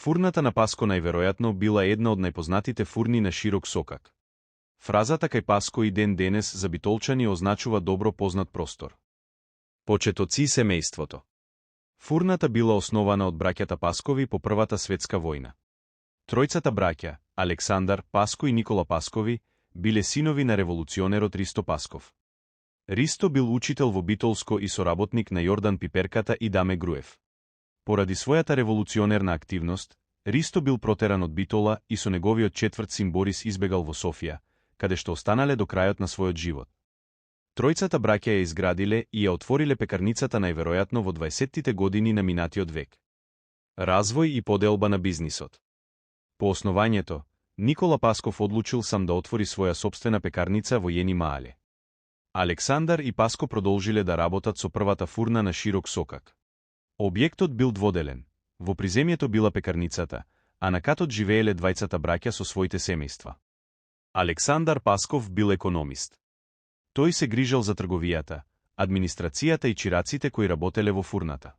Фурната на Паско најверојатно била една од најпознатите фурни на широк сокак. Фразата кај Паско и ден денес за битолчани означува добро познат простор. Почетоци семејството. Фурната била основана од браќата Паскови по Првата светска војна. Тројцата браќа, Александар, Паско и Никола Паскови, биле синови на револуционерот Ристо Пасков. Ристо бил учител во битолско и соработник на Јордан Пиперката и Даме Груев. Поради својата револуционерна активност, Ристо бил протеран од Битола и со неговиот четврт син Борис избегал во Софија, каде што останале до крајот на својот живот. Тројцата браќа ја изградиле и ја отвориле пекарницата најверојатно во 20-тите години на минатиот век. Развој и поделба на бизнисот. По основањето, Никола Пасков одлучил сам да отвори своја сопствена пекарница во Јени Маале. Александар и Паско продолжиле да работат со првата фурна на широк сокак. Објектот бил дводелен. Во приземјето била пекарницата, а на катот живееле двајцата браќа со своите семејства. Александар Пасков бил економист. Тој се грижал за трговијата, администрацијата и чираците кои работеле во фурната.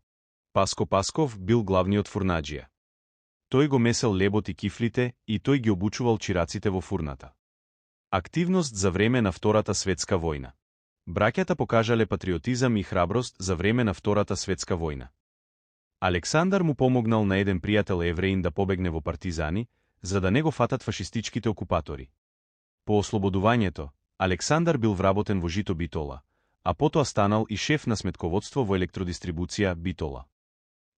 Паско Пасков бил главниот фурнаџија. Тој го месел лебот и кифлите и тој ги обучувал чираците во фурната. Активност за време на Втората светска војна. Браќата покажале патриотизам и храброст за време на Втората светска војна. Александар му помогнал на еден пријател евреин да побегне во партизани, за да не го фатат фашистичките окупатори. По ослободувањето, Александар бил вработен во Жито Битола, а потоа станал и шеф на сметководство во електродистрибуција Битола.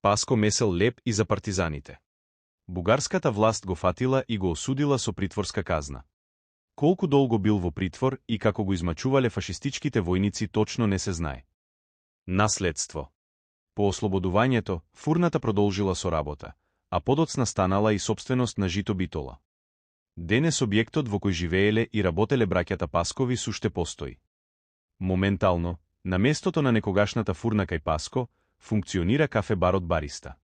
Паско месел леб и за партизаните. Бугарската власт го фатила и го осудила со притворска казна. Колку долго бил во притвор и како го измачувале фашистичките војници точно не се знае. Наследство. По ослободувањето, фурната продолжила со работа, а подоцна станала и собственост на Жито Битола. Денес објектот во кој живееле и работеле браќата Паскови суште постои. Моментално, на местото на некогашната фурна кај Паско, функционира кафе-барот Бариста.